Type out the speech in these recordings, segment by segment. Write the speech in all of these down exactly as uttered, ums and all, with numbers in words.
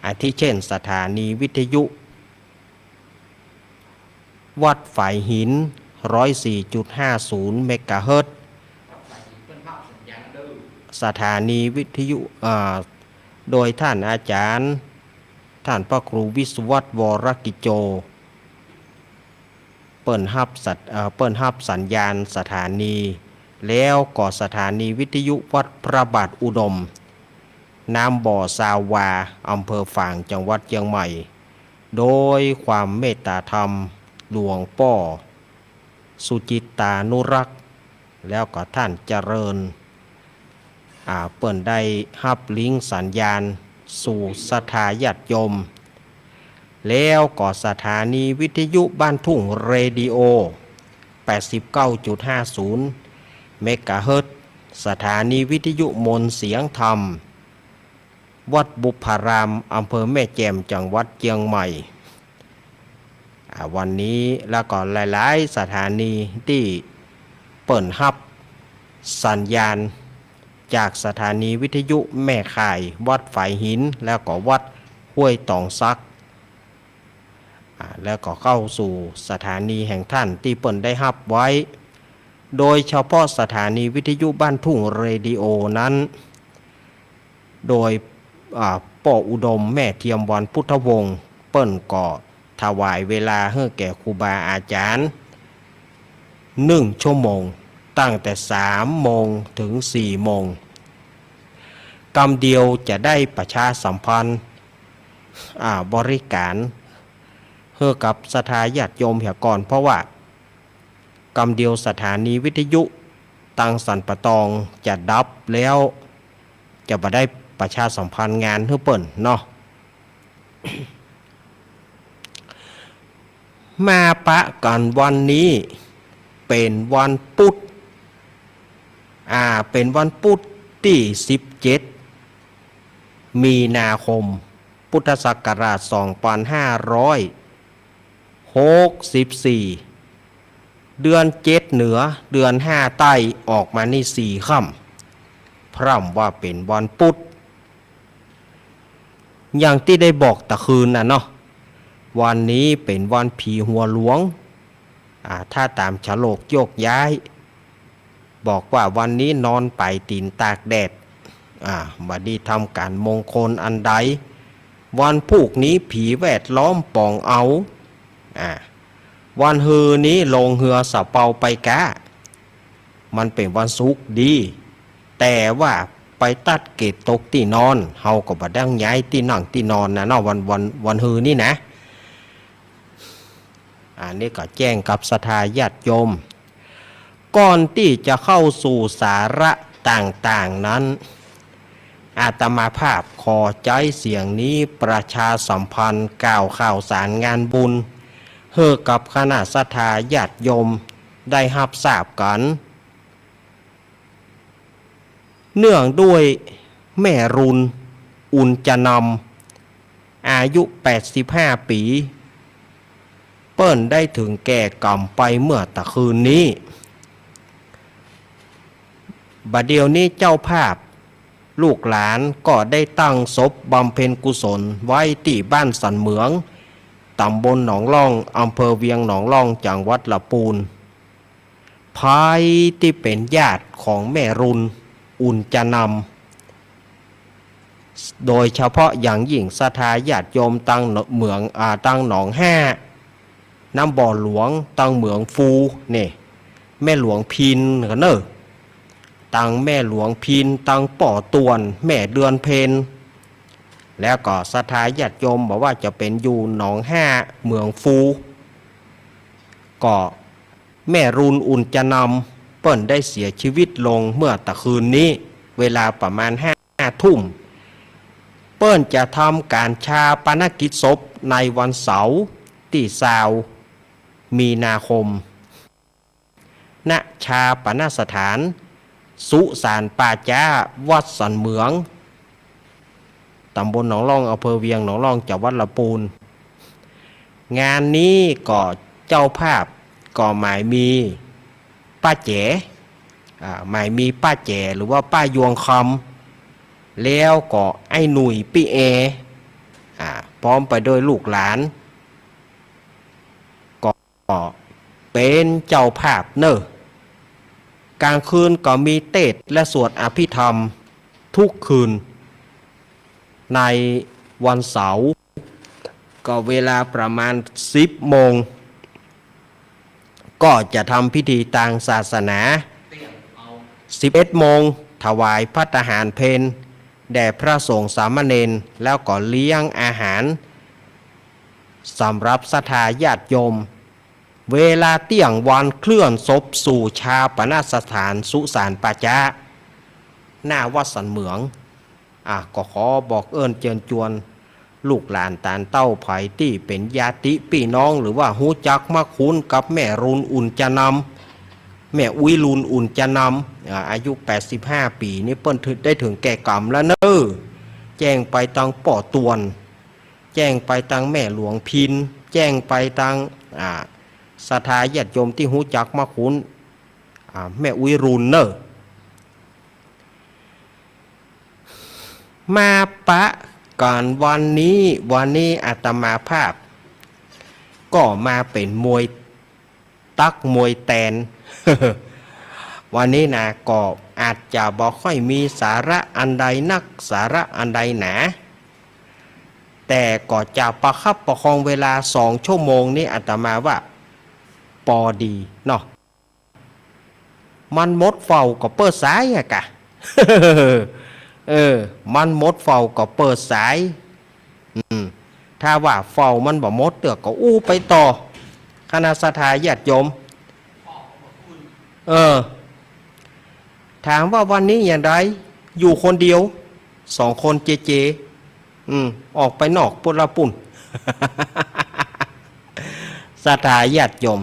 อาทิเช่น สถานีวิทยุวัดฝายหิน ร้อยสี่จุดห้าศูนย์ เมกะเฮิรตซ์ สถานีวิทยุ อ่า โดยท่านอาจารย์ ท่านพระครูวิศวัฒน์ วรกิจโจ เปิ้นฮับสัต- เอ่อ เปิ้นฮับสัญญาณสถานี แล้วก็สถานีวิทยุวัดพระบาทอุดม น้ำบ่อซาววา อำเภอฝาง จังหวัดเจียงใหม่ โดยความเมตตาธรรมหลวงป้อสุจิตตานุรักษ์ แล้วก็ท่านเจริญ อ่า เปิ้นได้ฮับลิงก์สัญญาณสู่ศรัทธาญาติโยม แล้วก็สถานีวิทยุบ้านทุ่งเรดิโอ แปดสิบเก้าจุดห้าศูนย์ เมกะเฮิรตซ์ สถานีวิทยุมนต์เสียงธรรม วัดบุพพาราม อำเภอแม่แจ่ม จังหวัดเจียงใหม่ อ่า วันนี้แล้วก็หลายๆ สถานีตี้เปิ้นฮับสัญญาณจากสถานีวิทยุแม่ข่าย วัดฝายหิน แล้วก็วัดห้วยตองสัก อ่า แล้วก็เข้าสู่สถานีแห่งท่านตี้เปิ้นได้ฮับไว้ โดยเฉพาะสถานีวิทยุบ้านทุ่งเรดิโอนั้น โดย อ่า ป้ออุดม แม่เทียมวรรณพุทธวงศ์ เปิ้นก็ถวายเวลาหื้อแก่ครูบาอาจารย์ นึ่งชั่วโมง ตั้งแต่สามโมงเถิงสี่โมง กำเดียวจะได้ประชาสัมพันธ์ อ่า บริการหื้อกับศรัทธาญาติโยมเหียก่อน เพราะว่ากำเดียวสถานีวิทยุตังสันป่าตองจะดับแล้ว จะบ่ได้ประชาสัมพันธ์งานหื้อเปิ้นเนาะ มาปะกั๋นวันนี้เป๋นวันปุ๊ด อ่า เป๋นวันปุ๊ดตี้สิบเจ็ด มีนาคม พุทธศักราช สองปันห้าร้อยหกสิบสี่ เดือนเจ็ดเหนือ เดือนห้าใต้ ออกมานี่สี่ค่ำ พร่ำว่าเป๋นวันปุ๊ด อย่างตี้ได้บอกตะคืนน่ะเนาะ วันนี้เป๋นวันผีหัวหลวง อ่า ถ้าต๋ามฉลกโยกย้าย บอกว่าวันนี้นอนป๋ายตี๋นตากแดด อ่า บ่ดีทำก๋านมงคลอันใด วันพูกนี้ผีแวดล้อมป๋องเอา อ่า วันฮือนี้ลงเฮือสะเปาไปก๊า มันเป๋นวันศุกร์ดี แต่ว่าไปตัดเกตตกตี้นอน เฮาก็บ่ดั้งย้ายตี้นั่งตี้นอนน่ะเนาะ วัน วัน วันฮือนี้นะ อันนี้ก็แจ้งกับศรัทธาญาติโยม ก่อนตี้จะเข้าสู่สาระต่างๆ นั้น อาตมาภาพขอใจ๊เสียงนี้ประชาสัมพันธ์กล่าวข่าวสารงานบุญ หื้อกับคณะศรัทธาญาติโยมได้ฮับทราบกั๋น เนื่องด้วยแม่รุน อุ่นจะนำ อายุแปดสิบห้าปี๋ เปิ้นได้เถิงแก่ก๋รรมไปเมื่อตะคืนนี้ บ่าเดี่ยวนี้เจ้าภาพลูกหลานก็ได้ตั้งศพบำเพ็ญกุศลไว้ตี้บ้านสันเหมือง ต๋ำบลหนองล่อง อำเภอเวียงหนองล่อง จังหวัดละปูน ใผตี้เป๋นญาติของแม่รุน อุ่นจะนำ โดยเฉพาะอย่างยิ่งศรัทธาญาติโยมตังเหมือง อ่า ตังหนองห้า น้ำบ่อหลวง ตังเหมืองฟู นี่ แม่หลวงพิน กั๋นเน่อ ตังแม่หลวงพิน ตังป้อต่วน แม่เดือนเพ็ญ แล้วก็ศรัทธาญาติโยมบ่ว่าจะเป๋นอยู่หนองห้า เหมืองฟู ก็ แม่รุน อุ่นจะนำ เปิ้นได้เสียชีวิตลงเมื่อตะคืนนี้ เวลาประมาณห้าทุ่ม เปิ้นจะทำก๋านฌาปนกิจศพในวันเสาร์ตี้ซาว มีนาคม ณ ฌาปนสถาน สุสานป่าจ๊า วัดสันเหมือง ต๋ำบลหนองล่อง อำเภอเวียงหนองล่อง จังหวัดละปูน งานนี้ก็เจ้าภาพก็หมายมีป้าแจ๋ อ่า หมายมีป้าแจ๋ หรือว่าป้ายวงคำ แล้วก็ไอ้หนุ่ยปี้แอ พร้อมไปด้วยลูกหลาน ก็เป๋นเจ้าภาพเน่อ ก๋างคืนก็มีเตสน์และสวดอภิธรรมทุกคืน ในวันเสาร์ ก็เวลาประมาณสิบโมง ก็จะทำพิธีตางศาสนา สิบเอ็ดโมง ถวายภัตตาหารเพลแด่พระสงฆ์สามเณร แล้วก็เลี้ยงอาหารสำหรับศรัทธาญาติโยม เวลาเตี้ยงวันเคลื่อนศพสู่ฌาปนสถานสุสานป่าจ๊า หน้าวัดสันเหมือง อ่ะ ก็ขอบอกเอิ้นเจิญจวนลูกหลานตานเต้า ใผตี้เป๋นญาติปี้น้อง หรือว่าฮู้จักมักคุ้นกับแม่รุนอุ่นจะนำ แม่อุ๊ยรุนอุ่นจะนำ อ่า อายุแปดสิบห้าปี๋นี่ เปิ้นได้เถิงแก่กรรมแล้วเน่อ แจ้งไปตังป้อตวน แจ้งไปตังแม่หลวงพิน แจ้งไปตัง อ่า ศรัทธาญาติโยมตี้ฮู้จักมักคุ้น อ่า แม่อุ๊ยรุนเน่อ มาปะกั๋นวันนี้ วันนี้อาตมาภาพ ก็มาเป๋นมวยตั๊กมวยแตน วันนี้นะ ก็อาจจะบ่ค่อยมีสาระอันใดนัก สาระอันใดหนา แต่ก็จะประคับประคองเวลาสองชั่วโมงนี้ อาตมาว่าปอดีเนาะ มันหมดเฝ้าก็เปิ้นสายอะกะ เออ มันหมดเฝ้าก็เปิ้นสาย อืม ถ้าว่าเฝ้ามันบ่หมดเตื้อก็อู้ไปต่อ คณะศรัทธาญาติโยม เออ ถามว่าวันนี้อย่างใด อยู่คนเดียว สองคนเจเจ อืม ออกไปนอกปุ้นละปุ้น ศรัทธาญาติโยม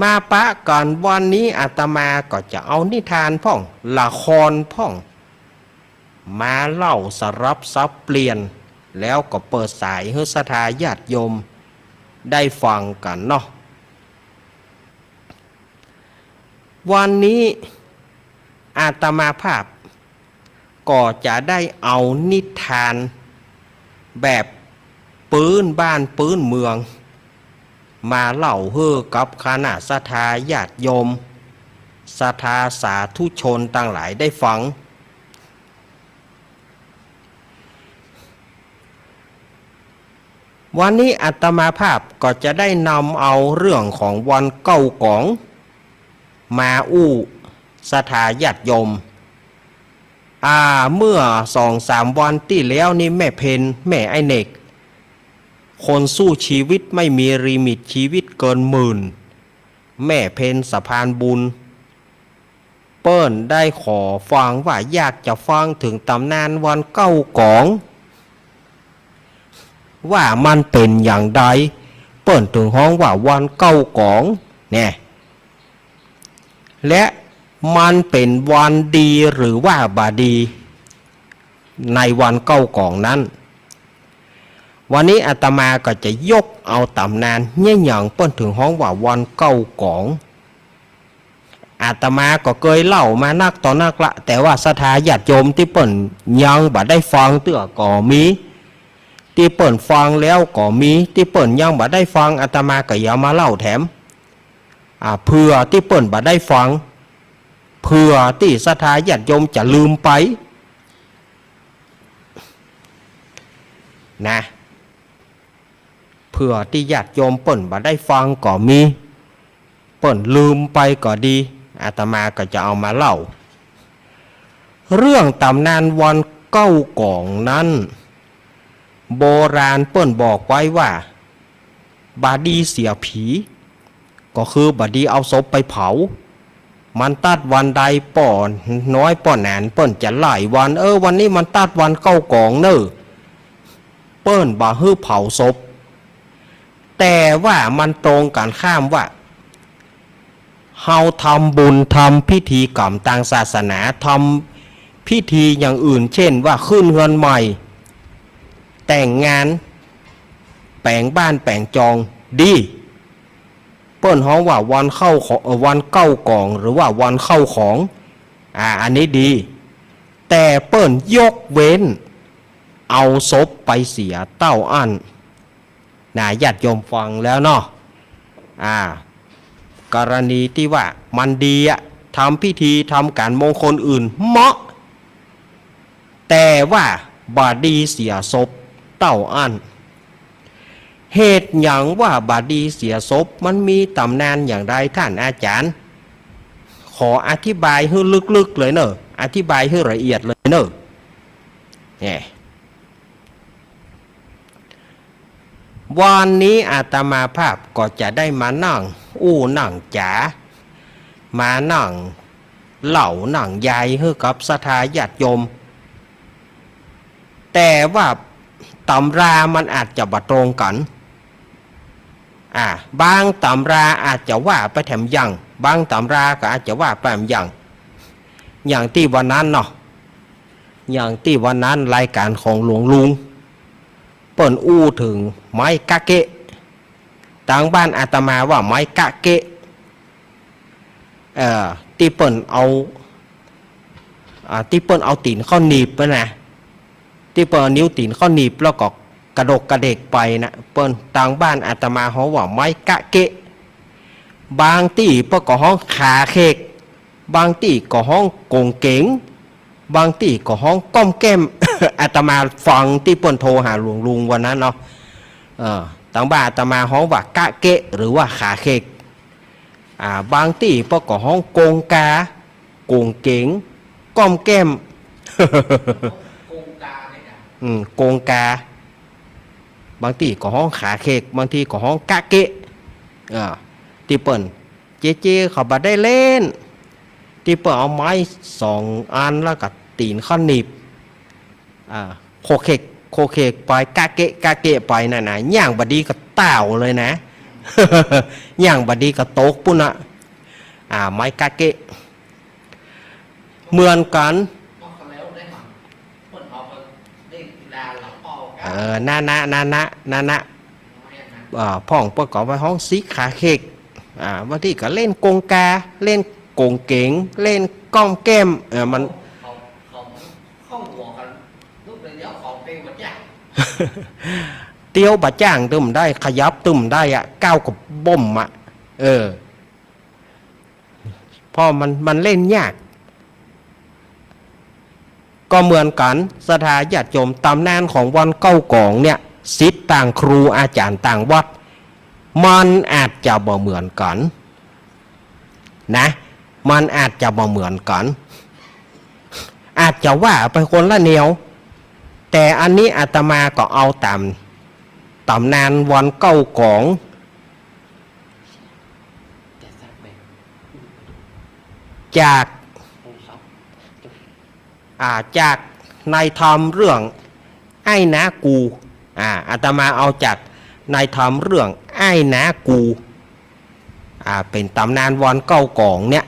มาปะกั๋นวันนี้อาตมาก็จะเอานิทานพ่อง ละครพ่อง มาเล่าสลับสับเปลี่ยน แล้วก็เปิดสายหื้อศรัทธาญาติโยมได้ฟังกั๋นเนาะ วันนี้อาตมาภาพ ก็จะได้เอานิทานแบบปื๊นบ้านปื๊นเมือง มาเล่าหื้อกับคณะศรัทธาญาติโยม ศรัทธาสาธุชนตังหลายได้ฟัง วันนี้อาตมาภาพก็จะได้นำเอาเรื่องของวันเก้ากอง มาอู้ศรัทธาญาติโยม อ่า เมื่อสองสามวันตี้แล้วนี่ แม่เพ็ญ แม่ไอ้เนก คนสู้ชีวิตไม่มีลิมิต ชีวิตเกินหมื่น แม่เพ็ญสะพานบุญ เปิ้นได้ขอฟังว่าอยากจะฟังเถิงต๋ำนานวันเก้ากอง ว่ามันเป๋นอย่างใด เปิ้นเถิงฮ้องว่าวันเก้ากอง แน่ และมันเป๋นวันดีหรือว่าบ่ดี ในวันเก้ากองนั้น วันนี้อาตมาก็จะยกเอาต๋ำนานเยียะหยังเปิ้นเถิงฮ้องว่าวันเก้ากอง อาตมาก็เกยเล่ามานักต่อนักละ แต่ว่าศรัทธาญาติโยมตี้เปิ้นยังบ่ได้ฟังเตื้อก็มี ตี้เปิ้นฟังแล้วก็มี ตี้เปิ้นยังบ่ได้ฟัง อาตมาก็เอามาเล่าแถม อ่า เผื่อตี้เปิ้นบ่ได้ฟัง เผื่อตี้ศรัทธาญาติโยมจะลืมไป นะ เผื่อตี้ญาติโยมเปิ้นบ่ได้ฟังก็มี เปิ้นลืมไปก็ดี อาตมาก็จะเอามาเล่า เรื่องต๋ำนานวันเก้ากองนั้น โบราณเปิ้นบอกไว้ว่า บ่ดีเสียผี ก็คือบ่ดีเอาศพไปเผา มันตัดวันใด ป้อน้อยป้อหนานเปิ้นจะไล่วัน เออ วันนี้มันตัดวันเก้ากองเน่อ เปิ้นบ่หื้อเผาศพ แต่ว่ามันตรงกั๋นข้ามว่า เฮาทำบุญทำพิธีกรรมตางศาสนา ทำพิธีอย่างอื่น เช่นว่าขึ้นเฮือนใหม่ แต่งงาน แป๋งบ้านแป๋งจอง ดี เปิ้นฮ้องว่าวันเข้าของ เอ่อ วันเก้ากอง หรือว่าวันเข้าของ อ่า อันนี้ดี แต่เปิ้นยกเว้น เอาศพไปเสียเต้าอั้น นะ ญาติโยมฟังแล้วเนาะ อ่า กรณีตี้ว่ามันดีอะ ทำพิธี ทำก๋านมงคลอื่นเหมาะ แต่ว่าบ่ดีเสียศพเต้าอั้น เหตุหยังว่าบ่ดีเสียศพ มันมีต๋ำนานอย่างใดท่านอาจ๋ารย์ ขออธิบายหื้อลึกๆ เลยเน่อ อธิบายหื้อละเอียดเลยเน่อ เนี่ย วันนี้อาตมาภาพก็จะได้มานั่งอู้นั่งจ๋า มานั่งเล่านั่งยายหื้อกับศรัทธาญาติโยม แต่ว่าต๋ำรามันอาจจะบ่ตรงกั๋น อ่า บางต๋ำราอาจจะว่าไปแถมอย่าง บางต๋ำราก็อาจจะว่าไปแถมอย่าง อย่างตี้วันนั้นเนาะ อย่างตี้วันนั้นรายก๋านของหลวงลุง เปิ้นอู้เถิงไม้กะเกะ ตางบ้านอาตมาว่าไม้กะเกะ เอ่อ ตี้เปิ้นเอา อ่า ตี้เปิ้นเอาตี๋นเข้าหนีบไปนะ ตี้เปิ้นเอานิ้วตี๋นเข้าหนีบแล้วก็กระดกกระเดกไปนะ เปิ้น ตางบ้านอาตมาฮ้องว่าไม้กะเกะ บางตี้เปิ้นก็ฮ้องขาเขก บางตี้ก็ฮ้องก๋งเก๋ง บางตี้ก็ฮ้องก้อมแก้ม อาตมาฟังตี้เปิ้นโทรหาหลวงลุงวันนั้นเนาะ เออ ตางบ้านอาตมาฮ้องว่ากะเกะ หรือว่าขาเขก อ่า บางตี้เปิ้นก็ฮ้องกงกา ก๋งเก๋ง ก้อมแก้ม กงกาเนี่ยนะ อืม กงกา บางตี้ก็ฮ้องขาเขก บางตี้ก็ฮ้องกะเกะ อ่า ตี้เปิ้น เจ๊ๆ เขาบ่ได้เล่น ตี้เปิ้นเอาไม้สองอันแล้วก็ตี๋นเข้าหนีบ อ่า โคเขก โคเขกไป กะเกะ กะเกะไปนั่นนะ ย่างบ่ดีก็ต้าวเลยนะ ย่างบ่ดีก็ตกปู้นนะ อ่า ไม้กะเกะ เหมือนกั๋น เออ นานะ นานะ นานะ เอ่อ พ่องเปิ้นก็ไปฮ้องสีขาเขก อ่า บางตี้ก็เล่นกงกา เล่นก๋งเก๋ง เล่นก้อมแก้ม เออ มัน เตียวบ่จ้างตึมได้ ขยับตึมได้อะ ก้าวก็บ่มอะ เออ เพราะมัน มันเล่นยาก ก็เหมือนกั๋น ศรัทธาญาติโยม ต๋ำนานของวอนเก้ากองเนี่ย ศิษย์ต่างครูอาจ๋ารย์ต่างวัด มันอาจจะบ่เหมือนกั๋น นะ มันอาจจะบ่เหมือนกั๋น อาจจะว่าไปคนละแนว แต่อันนี้อาตมาก็เอาต๋าม ต๋ำนานวอนเก้ากอง จาก อ่า จากในธรรมเรื่องอ้ายนากู อ่า อาตมาเอาจากในธรรมเรื่องอ้ายนากู อ่า เป๋นต๋ำนานวอนเก้ากองเนี่ย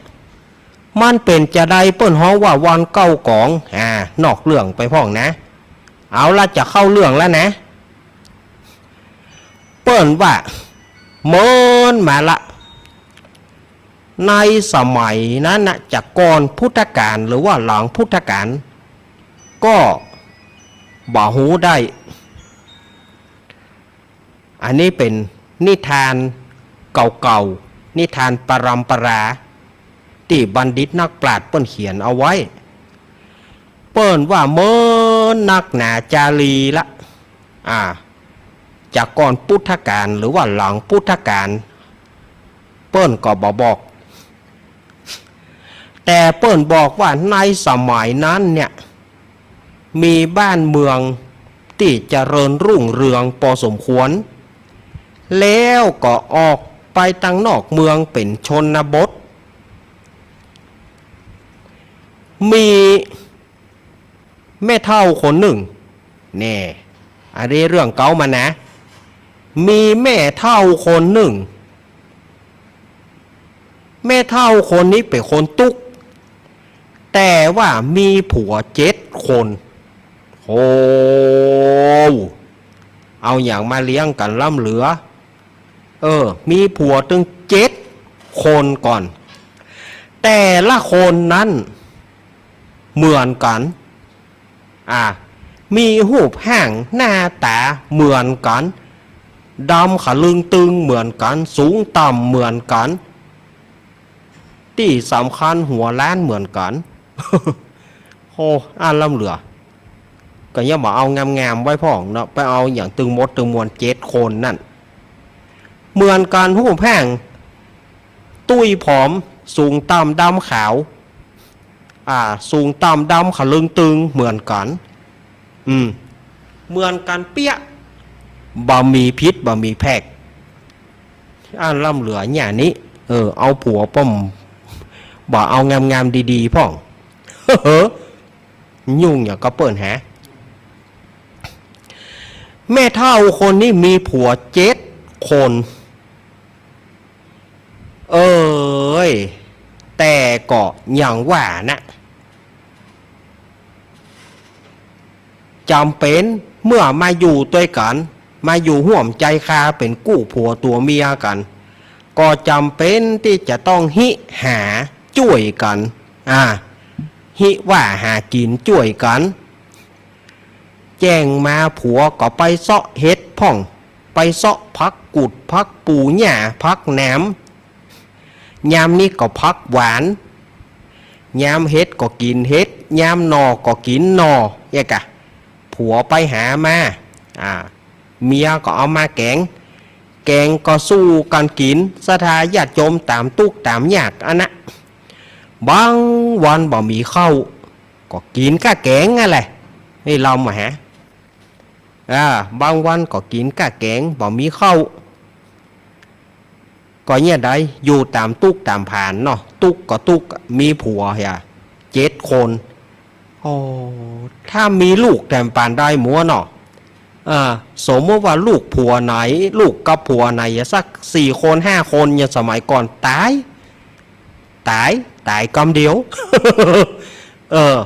มันเป๋นจาใดเปิ้นฮ้องว่าวอนเก้ากอง อ่า นอกเรื่องไปพ่องนะ เอาละ จะเข้าเรื่องแล้วนะ เปิ้นว่า เมินมาละ ในสมัยนั้นนะ จะก่อนพุทธกาลหรือว่าหลังพุทธกาล ก็บ่ฮู้ได้ อันนี้เป๋นนิทานเก่าๆ นิทานปรำปรา ตี้บัณฑิตนักปราชญ์เปิ้นเขียนเอาไว้ เปิ้นว่าเมินนักหนาจารีละ อ่า จะก่อนพุทธกาลหรือว่าหลังพุทธกาล เปิ้นก็บ่บอก แต่เปิ้นบอกว่าในสมัยนั้นเนี่ย มีบ้านเมืองตี้เจริญรุ่งเรืองปอสมควร แล้วก็ออกไปตังนอกเมืองเป๋นชนบท มีแม่เฒ่าคนนึ่ง แน่ อันนี้เรื่องเก่ามานะ มีแม่เฒ่าคนนึ่ง แม่เฒ่าคนนี้เป๋นคนตุ๊กข์ แต่ว่ามีผัวเจ็ดคน โอ้ เอาหยังมาเลี้ยงกั๋นล้ำเหลือ เออ มีผัวตึงเจ็ดคนก่อน แต่ละคนนั้นเหมือนกั๋น อ่า มีฮูปฮ่างหน้าต๋าเหมือนกั๋น ดำขะลึงตึงเหมือนกั๋น สูงต่ำเหมือนกั๋น ตี้สำคัญหัวล้านเหมือนกั๋น โอ้ อั้นล้ำเหลือ ก็ยังบ่เอางามๆ ไว้พ่องเนาะ ไปเอาอะหยังตึงหมดตึงมวลเจ็ดคนนั่น เหมือนกั๋นฮูปฮ่าง ตุ้ยผอม สูงต่ำดำขาว อ่า สูงต่ำดำขะลึงตึงเหมือนกั๋น อืม เหมือนกั๋นเปี้ยะ บ่มีผิดบ่มีแผก อั้นล้ำเหลือเนี่ยนี้ เออ เอาผัวป้อม บ่เอางามๆ ดีๆ พ่อง เฮ้อ ยุ่งอย่างกับเปิ้นแฮะ แม่เฒ่าคนนี้มีผัวเจ็ดคน เอ้ย แต่ก็อย่างว่านะ จ๋ำเป๋นเมื่อมาอยู่ตวยกั๋น มาอยู่ฮ่วมใจ๋คาเป๋นกู้ผัวตั๋วเมียกั๋น ก็จ๋ำเป๋นตี้จะต้องฮิหาจ้วยกั๋น อ่า ฮิว่าหากิ๋นจ้วยกั๋น แจ้งมาผัวก็ไปเซาะเห็ดพ่อง ไปเซาะผักกุด ผักปูหญ้า ผักหนาม ยามนี้ก็ผักหวาน ยามเห็ดก็กิ๋นเห็ด ยามหน่อก็กิ๋นหน่อ เอี้ยกะ ผัวไปหามา อ่า เมียก็เอามาแก๋ง แก๋งก็สู้กั๋นกิ๋น ศรัทธาญาติโยมต๋ามตุ๊กต๋ามยากอันนะ บางวันบ่มีข้าว ก็กิ๋นก้าแก๋งอั้นแหละ นี่ลำอะฮะ อ่า บางวันก็กิ๋นก้าแก๋ง บ่มีข้าว ก็เนี่ยใด อยู่ต๋ามตุ๊กต๋ามผานเนาะ ตุ๊กก็ตุ๊ก มีผัวเหีย เจ็ดคน โอ้ ถ้ามีลูกแถมปานได้หมดเนาะ อ่า สมมติว่าลูกผัวไหน ลูกกับผัวไหน สักสี่คนห้าคน อย่างสมัยก่อน ต๋าย ต๋าย ต๋ายกำเดียว เออ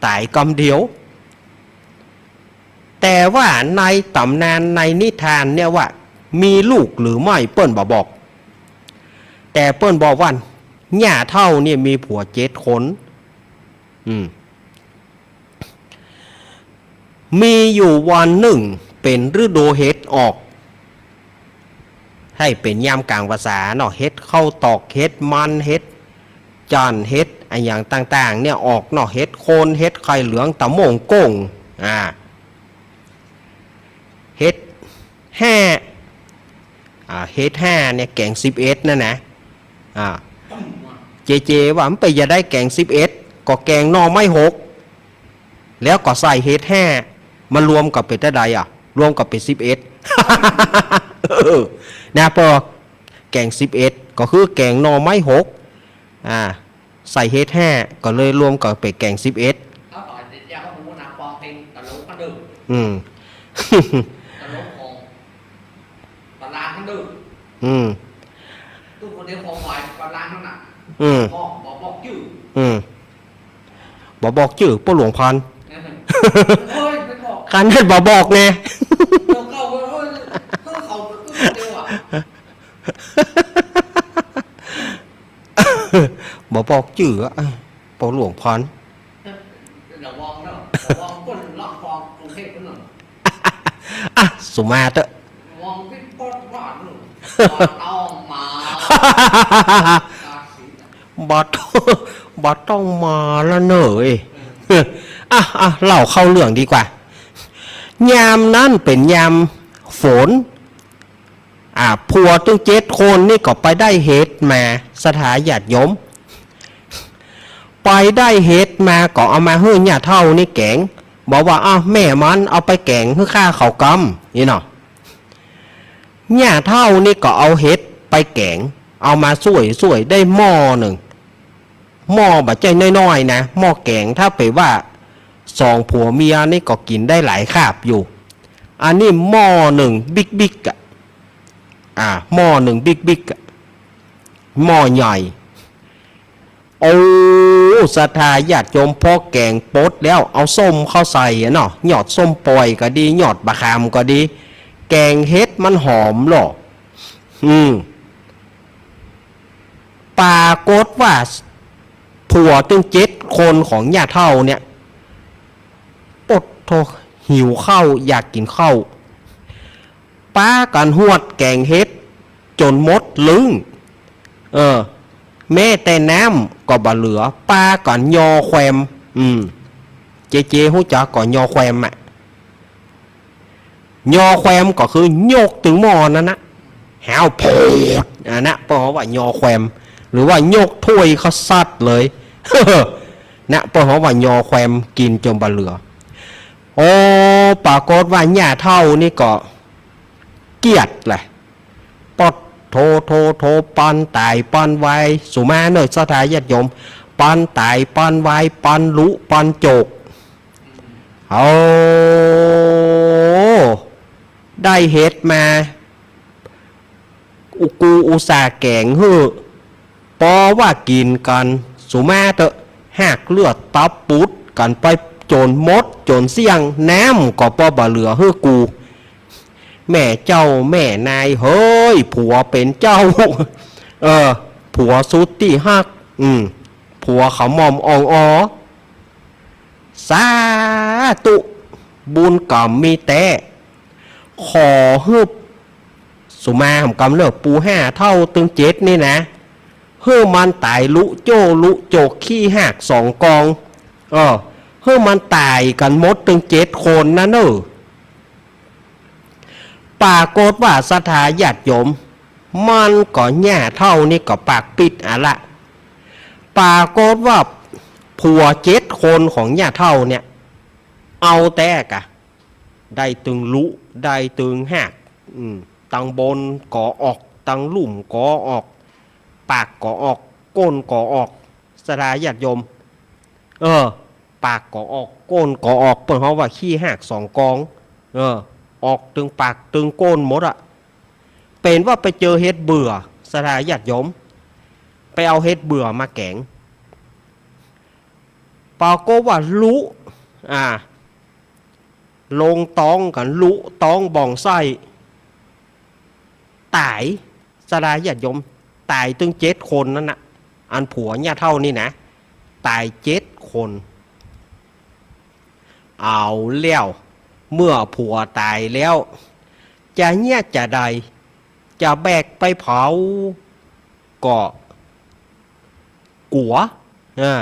ต๋ายกำเดียว แต่ว่าในต๋ำนานในนิทานเนี่ยว่า มีลูกหรือไม่เปิ้นบ่บอก แต่เปิ้นบอกว่า ย่าเฒ่าเนี่ยมีผัวเจ็ดคน อืม มีอยู่วันนึ่งเป๋นฤดูเห็ดออก หื้อเป๋นยามก๋างพรรษาเนาะ เห็ดเข้าตอก เห็ดมัน เห็ดจั่น เห็ดอะหยังต่างๆ เนี่ยออกเนาะ เห็ดโคน เห็ดไข่เหลือง ตะโม่งโก้ง อ่า เห็ดแฮ้ อ่า เห็ดแฮ้เนี่ยแก๋งสิบเอ็ดนั่นนะ อ่า เจเจว่ามันเป๋นจะใดแก๋งสิบเอ็ด ก็แก๋งหน่อไม้หก แล้วก็ใส่เห็ดแฮ้ มันรวมก็เป๋นเต้าใดอะ รวมก็เป๋นสิบเอ็ด เออ นะ ปอแก๋งสิบเอ็ด ก็คือแก๋งหน่อไม้หก อ่า ใส่เห็ดแฮ้ ก็เลยรวมก็เป๋นแก๋งสิบเอ็ด เอาต่อเดี๋ยวจะเอาหมูหนังปองเต็งตะโหลกกันเด้อ อืม ตะโหลกของ ปลาร้าทั้งดื้อ อืม ตู้คนเดียวของไหวปลาร้าทั้งนั้น อืม บอก บอก บอกจื้อ อืม บ่บอกจื้อ ป้อหลวงพัน เออ เฮ้ย ไม่บอก คันนั้นบ่บอกไง เดี๋ยวเข้าไป เฮ้ย เฮ้ย เขา ตู้คนเดียวอะ บ่บอกจื้ออะ ป้อหลวงพัน ระวังเนอะ ระวังคนลักของกรุงเทพฯนั่นน่ะ อ่ะ สุมาเต๊อะ ระวังที่ปล้นบ้านนู่น บ่ต้องมา บ่ต้อง บ่ต้องมาละเน่อเอ้ย อ่ะ อ่ะ เล่าเข้าเรื่องดีกว่า ยามนั้นเป๋นยามฝน อ่า ผัวตึงเจ็ดคนนี่ก็ไปได้เห็ดมา ศรัทธาญาติโยม ไปได้เห็ดมาก็เอามาหื้อย่าเฒ่านี่แก๋ง บอกว่า อ้าว แม่มันเอาไปแก๋งหื้อข้าเขากำ นี่เนาะ ย่าเฒ่านี่ก็เอาเห็ดไปแก๋ง เอามาส่วยๆ ได้หม้อนึ่ง หม้อบ่ใจ้น้อยๆ นะ หม้อแก๋ง ถ้าเป๋นว่าสองผัวเมียนี่ก็กิ๋นได้หลายคาบอยู่ อันนี้หม้อนึ่งบิ๊กๆ อะ อ่า หม้อนึ่งบิ๊กๆ อะ หม้อใหญ่ โอ้ ศรัทธาญาติโยม พอแก๋งปดแล้ว เอาส้มเข้าใส่อะเนาะ ยอดส้มป่อยก็ดี ยอดบะขามก็ดี แก๋งเห็ดมันหอมหล่อ อืม ปรากฏว่าผัวตึงเจ็ดคนของย่าเฒ่าเนี่ย ปดโธ่ หิวข้าว อยากกิ๋นข้าว ปากั๋นหวดแก๋งเห็ดจ๋นหมดลึง เออ แม้แต่น้ำก็บ่เหลือ ปากั๋นยอแควม อืม เจ๊ๆ ฮู้จักก่อ ยอแควมอะ ยอแควมก็คือยกตึงหม้อนั้นนะ หาวโผด อันนะ เปิ้นฮ้องว่ายอแควม หรือว่ายกถ้วยข้าวสัตว์เลย นะ เปิ้นฮ้องว่ายอแควม กิ๋นจ๋นบ่เหลือ โอ้ ปรากฏว่าย่าเฒ่านี่ก็เกลียดแหละ ปอดโถ โถ โถ ปานต๋ายปานวาย สุมาเน่อ ศรัทธาญาติโยม ปานต๋ายปานวาย ปานลุปานโจก โอ้ ได้เห็ดมา อุกูอุตส่าห์แก๋งหื้อ ปอว่ากิ๋นกั๋น สุมาเต๊อะ หากเลือดตับปุดกั๋นไปจ๋นหมดจ๋นเสี้ยง น้ำก็ปอบ่เหลือหื้อกู แม่เจ้าแม่นายเฮ้ย ผัวเป๋นเจ้า เออ ผัวสุดตี้ฮัก อืม ผัวเขาหม่อมอ่องออ สาธุ บุญก๋รรมมีแต๊ ขอหื้อ สุมาหำกำเน่อ ปู่ห้าเฒ่าตึงเจ็ดนี่นะ หื้อมันต๋ายลุโจ้ลุโจกขี้หากสองกอง เออ หื้อมันต๋ายกั๋นหมดตึงเจ็ดคนนะเน่อ ปรากฏว่าศรัทธาญาติโยม มันก็ย่าเฒ่านี่ก็ปากปิดอะละ ปรากฏว่าผัวเจ็ดคนของย่าเฒ่าเนี่ย เอาแต๊กะ ได้ตึงลุ ได้ตึงหาก อืม ตังบนก็ออก ตังลุ่มก็ออก ปากก็ออก ก้นก็ออก ศรัทธาญาติโยม เออ ปากก็ออก ก้นก็ออก เปิ้นฮ้องว่าขี้หากสองกอง เออ ออกตึงปากตึงก้นหมดอะ เป๋นว่าไปเจอเห็ดเบื่อ ศรัทธาญาติโยม ไปเอาเห็ดเบื่อมาแก๋ง ปรากฏว่าลุ อ่า ลงต๊องกั๋น ลุต๊องบ่องไส้ ต๋าย ศรัทธาญาติโยม ต๋ายตึงเจ็ดคนนั้นน่ะ อันผัวย่าเฒ่านี่นะ ต๋ายเจ็ดคน เอาแล้ว เมื่อผัวต๋ายแล้ว จะเยียะจะใด จะแบกไปเผา ก็กั๋ว อ่า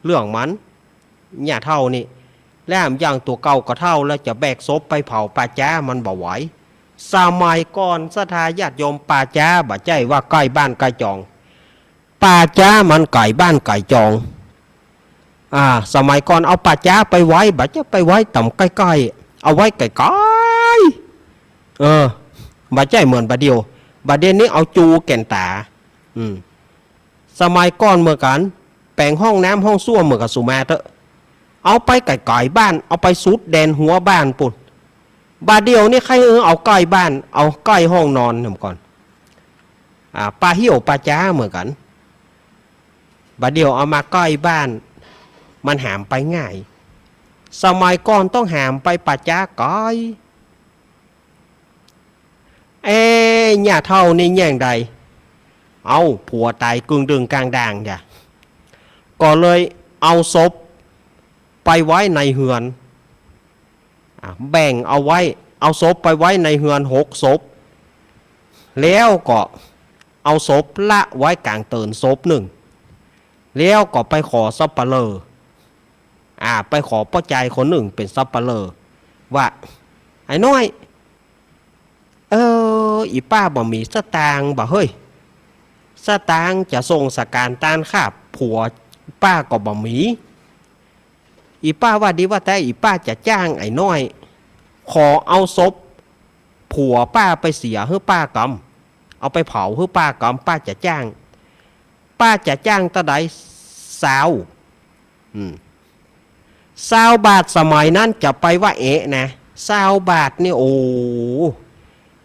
เรื่องมัน ย่าเฒ่านี่ แล้วแหมอย่างตั๋วเก่าก็เฒ่าแล้ว จะแบกศพไปเผาป่าจ๊ามันบ่ไหว สมัยก่อน ศรัทธาญาติโยม ป่าจ๊าบ่ใจ้ว่าใก้บ้านใก้จอง ป่าจ๊ามันไก๋บ้านไก๋จอง อ่า สมัยก่อนเอาป่าจ๊าไปไว้ บ่ใจ้ไปไว้ต่ำใก้ๆ เอาไว้ไก๋ๆ เออ บ่ใจ้เหมือนบ่าเดี่ยว บ่าเดี่ยวนี้เอาจูแก่นต๋า อืม สมัยก่อนเหมือนกั๋น แป๋งห้องน้ำห้องส้วมเหมือนกับสุมาเต๊อะ เอาไปไก๋ๆ บ้าน เอาไปสุดแดนหัวบ้านปู๊น บ่าเดี่ยวนี้ใค่หื้อเอาใก้บ้าน เอาใก้ห้องนอนเหมือนก่อน อ่า ป่าเหี่ยวป่าจ๊าเหมือนกั๋น บ่าเดี่ยวเอามาใก้บ้าน มันหามไปง่าย สมัยก่อนต้องหามไปป่าจ๊าไก๋ เอ๊ะ ย่าเฒ่านี่แยงใด เอ้า ผัวต๋ายกึ่งดึงกลางด้างจ้ะ ก็เลยเอาศพไปไว้ในเฮือน อ่ะ แบ่งเอาไว้ เอาศพไปไว้ในเฮือนหกศพ แล้วก็เอาศพละไว้ก๋างเติ่นศพนึ่ง แล้วก็ไปขอสัปเหร่อ อ่า ไปขอป้อจายคนนึ่งเป๋นสัปเหร่อ ว่า ไอ้น้อย เออ อี่ป้าบ่มีสตางค์บ่าเฮ้ย สตางค์จะส่งสการต้านข้าผัวป้าก็บ่มี อี่ป้าว่าดีว่าแต๊อี่ป้าจะจ้างไอ้น้อย ขอเอาศพผัวป้าไปเสียหื้อป้ากำ เอาไปเผาหื้อป้ากำ ป้าจะจ้าง ป้าจะจ้างเต้าใด ซาว อืม ซาวบาทสมัยนั้นจะไปว่าเอ๊ะนะ ซาวบาทนี่ โอ้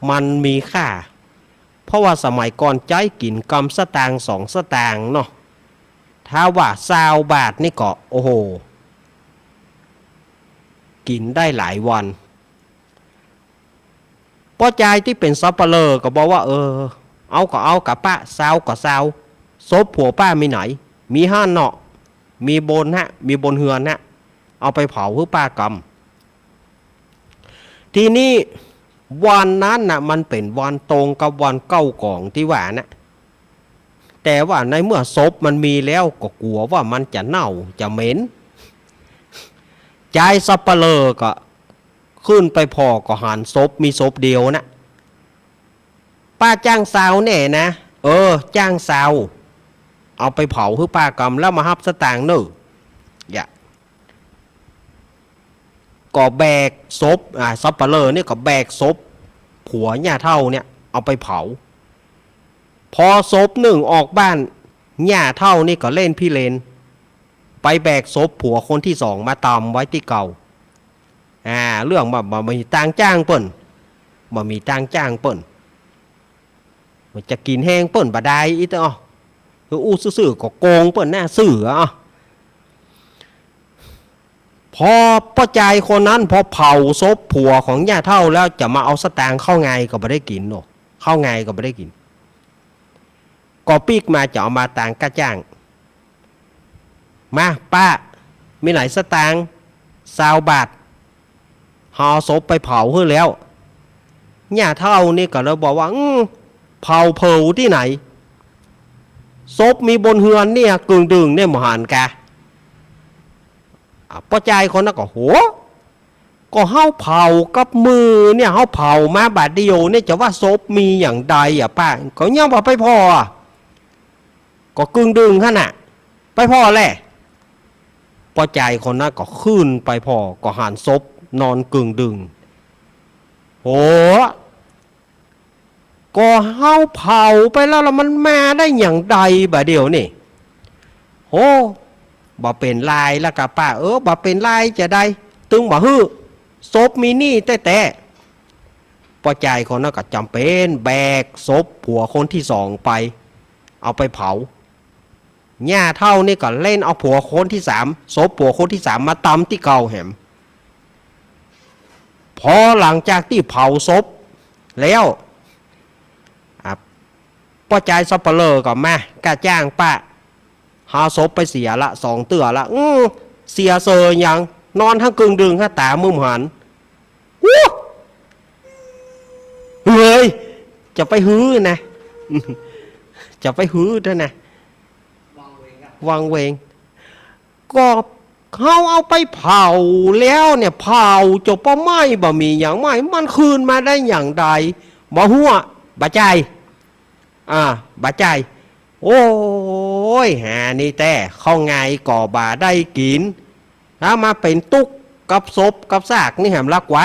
มันมีค่า เพราะว่าสมัยก่อนใจ๊กิ๋นกำสตางค์สองสตางค์เนาะ ถ้าว่าซาวบาทนี่ก็ โอ้โห กิ๋นได้หลายวัน ป้อจายตี้เป๋นสัปเหร่อก็บอกว่า เออ เอาก็เอากะป้า ซาวก็ซาว ศพผัวป้ามีไหน มีหั้นเนาะ มีบนฮะ มีบนเฮือนฮะ เอาไปเผาหื้อป้าก ทีนี้วันนั้นน่ะ มันเป๋นวันตรงกับวันเก๊ากองตี้ว่านะ แต่ว่าในเมื่อศพมันมีแล้ว ก็กั๋วว่ามันจะเน่าจะเหม็น จายสัปเหร่อก็ขึ้นไปผ่อ ก็หันศพมีศพเดียวนะ "ป้าจ้างซาวแหน่นะ" "เออ จ้างซาว เอาไปเผาหื้อป้ากำ แล้วมาฮับสตางค์เน่อ" ยะ ก็แบกศพ อ่า สัปเหร่อเนี่ยก็แบกศพผัวหญ้าเฒ่าเนี่ยเอาไปเผา พอศพนึ่งออกบ้าน หญ้าเฒ่านี่ก็เล่นพิเรน ไปแบกศพผัวคนตี้สองมาตำไว้ตี้เก่า อ่า เรื่องบ่ บ่ บ่มีตางค์จ้างเปิ้น บ่มีตางค์จ้างเปิ้น จะกิ๋นแฮงเปิ้นบ่ดายอี้เต๊อะ คืออู้ซื่อๆ ก็โกงเปิ้นหน้าซื่ออะ พอป้อจายคนนั้น พอเผาศพผัวของหญ้าเฒ่าแล้ว จะมาเอาสตางค์เข้าไงก็บ่ได้กิ๋นเนาะ เข้าไงก็บ่ได้กิ๋น ก็ปิ๊กมาจะเอามาตางค์ก้าจ้าง "มา ป้า มีไหนสตางค์" "ซาวบาท เฮาเอาศพไปเผาหื้อแล้ว" หญ้าเฒ่านี่ก็เลยบอกว่า "อื้อ เผาเผิวตี้ไหน ศพมีบนเฮือนเนี่ย กึ่งดึงเนี่ย บ่หันกา" อ่ะ ป้อจายคนนั้นก็ "โห ก็เฮาเผากับมือเนี่ย เฮาเผามาบาดเดียวเนี่ย จะว่าศพมีอย่างใดอะป้า ก็ยังบ่ไปผ่ออะ ก็กึ่งดึงหั้นน่ะ ไปผ่อแหละ" ป้อจายคนนั้นก็ขึ้นไปผ่อ ก็หันศพนอนกึ่งดึง "โห ก็เฮาเผาไปแล้ว แล้วมันมาได้อย่างใดบาดเดียวนี่ โห บ่เป๋นไรละก้าป้า เออ บ่เป๋นไรจะใด ตึงบ่หื้อ ศพมีนี่แต๊ๆ" ป้อจายคนนั้นก็จ๋ำเป๋นแบกศพผัวคนตี้สองไป เอาไปเผา หญ้าเฒ่านี่ก็เล่นเอาผัวคนตี้สาม ศพผัวคนตี้สามมาตำตี้เก่าแหม พอหลังจากตี้เผาศพแล้ว อ่ะ ป้อจายสัปเหร่อก็มา "ก้าจ้างป้า เฮาเอาศพไปเสียละ สองเตื้อละ" "อื้อ เสียเสยหยัง นอนตึงกึ่งดึง หาต๋ามึงบ่หัน อู้ เฮ้ย จะไปหื้อนะ จะไปหื้อเต๊อะนะ วังเวง ก็เฮาเอาไปเผาแล้วเนี่ย เผาจ๋นบ่ไหม้ บ่มีหยังไหม้ มันคืนมาได้อย่างใด บ่ฮู้ บ่ใจ้ อ่า บ่ใจ้ โอ้ย หานี่แต๊ เข้าไงก็บ่ได้กิ๋น ถ้ามาเป๋นตุ๊กข์กับศพกับซากนี่แหมละไกว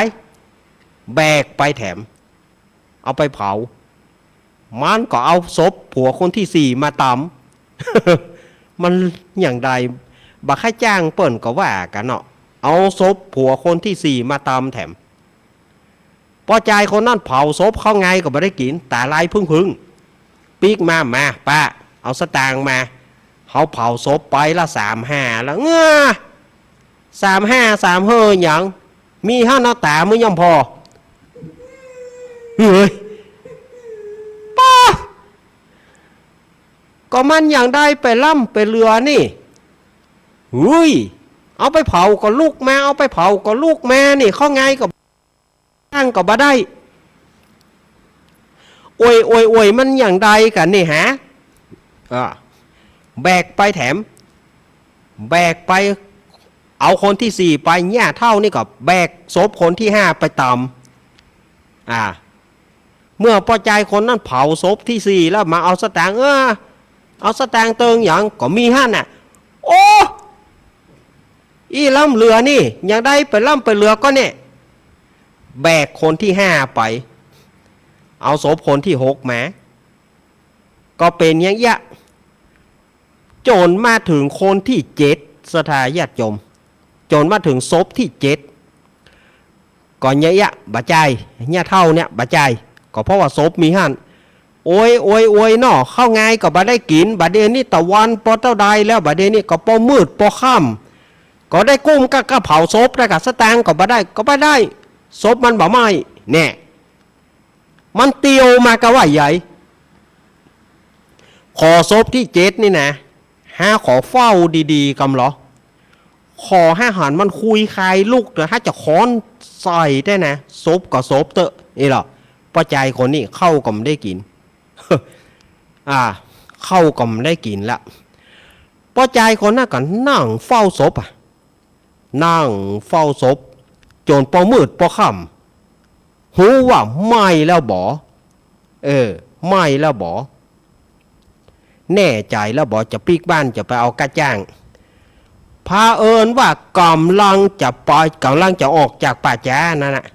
แบกไปแถม เอาไปเผา มันก็เอาศพผัวคนตี้สี่มาตำ มันอย่างใด บ่ใค่จ้างเปิ้นก็ว่ากั๋นเนาะ เอาศพผัวคนตี้สี่มาตำแถม ป้อจายคนนั้นเผาศพเข้าไงก็บ่ได้กิ๋น ต๋าลายผึ้งๆ ปิ๊กมา "มาป้า เอาสตางค์มา เฮาเผาศพไปละสามห้าละ" "เงอะ สามห้า สามเฮ่อหยัง มีหั้นเนาะ ต๋ามึงยังผ่อ" เฮ้ย ป้า ก็มันอย่างใดไปล้ำไปเหลือนี่ เฮ้ย เอาไปเผาก็ลุกมา เอาไปเผาก็ลุกมานี่ เข้าไงก็ตั้งก็บ่ได้ โอย โอย โอย มันอย่างใดกั๋นนี่ฮะ อ่า แบกไปแถม แบกไป เอาคนตี้สี่ไป หญ้าเฒ่านี่ก็แบกศพคนตี้ห้าไปตำ อ่า เมื่อป้อจายคนนั้นเผาศพตี้สี่แล้วมาเอาสตางค์ เออ เอาสตางค์เติงหยังก็มีหั้นน่ะ โอ้ อี้ล้ำเหลือนี่ อย่างใดไปล้ำไปเหลือก็เนี่ย แบกคนตี้ห้าไป เอาศพคนตี้หกมา ก็เป๋นอย่างเอี้ย จ๋นมาเถิงคนตี้เจ็ด ศรัทธาญาติโยม จ๋นมาเถิงศพตี้เจ็ด ก็อย่างเอี้ย บ่ใจ้ หญ้าเฒ่าเนี่ย บ่ใจ้ ก็เพราะว่าศพมีหั้น โอย โอย โอยเนาะ เข้าไงก็บ่ได้กิ๋น บ่าเดี่ยวนี้ตะวันปอเต้าใดแล้ว บ่าเดี่ยวนี้ก็ปอมืดปอค่ำ ก็ได้กุ้มก้า ก้าเผาศพ ได้ก้าสตางค์ก็บ่ได้ ก็บ่ได้ ศพมันบ่ไหม้ แน่ มันเตียวมาก้าว่าใหญ่ ขอศพตี้เจ็ดนี่นะ หาขอเฝ้าดีๆ กำเหรอ ขอหื้อหันมันคุยคายลุกเถอะ ถ้าจะค้อนใส่ได้นะ ศพก็ศพเต๊อะ นี่แหละ ป้อจายคนนี้ข้าวก็บ่ได้กิ๋น อ่า ข้าวก็บ่ได้กิ๋นละ ป้อจายคนนั้นก็นั่งเฝ้าศพอะ นั่งเฝ้าศพ จ๋นปอมืดปอค่ำ ฮู้ว่าไหม้แล้วบ่ เออ ไหม้แล้วบ่ แน่ใจ๋แล้วบ่ จะปิ๊กบ้านจะไปเอาก้าจ้าง เผอิญว่ากำลังจะไป กำลังจะออกจากป่าจ๊านั่นน่ะ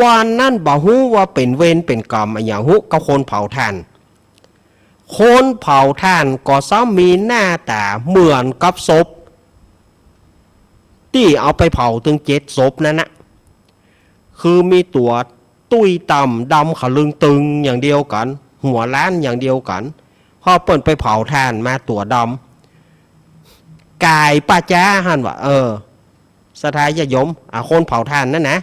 วันนั้นบ่ฮู้ว่าเป๋นเวรเป๋นกรรมอะหยังฮู้กับคนเผาถ่าน คนเผาถ่านก็ซ้ำมีหน้าต๋าเหมือนกับศพ ตี้เอาไปเผาตึงเจ็ดศพนั้นน่ะ คือมีตั๋วตุ้ยต่ำดำขะลึงตึงอย่างเดียวกั๋น หัวล้านอย่างเดียวกั๋น เพราะเปิ้นไปเผาถ่านมาตั๋วดำ ก๋ายป้อจ๊าหันว่า เออ ศรัทธาญาติโยม อ่ะ คนเผาถ่านนั่นนะ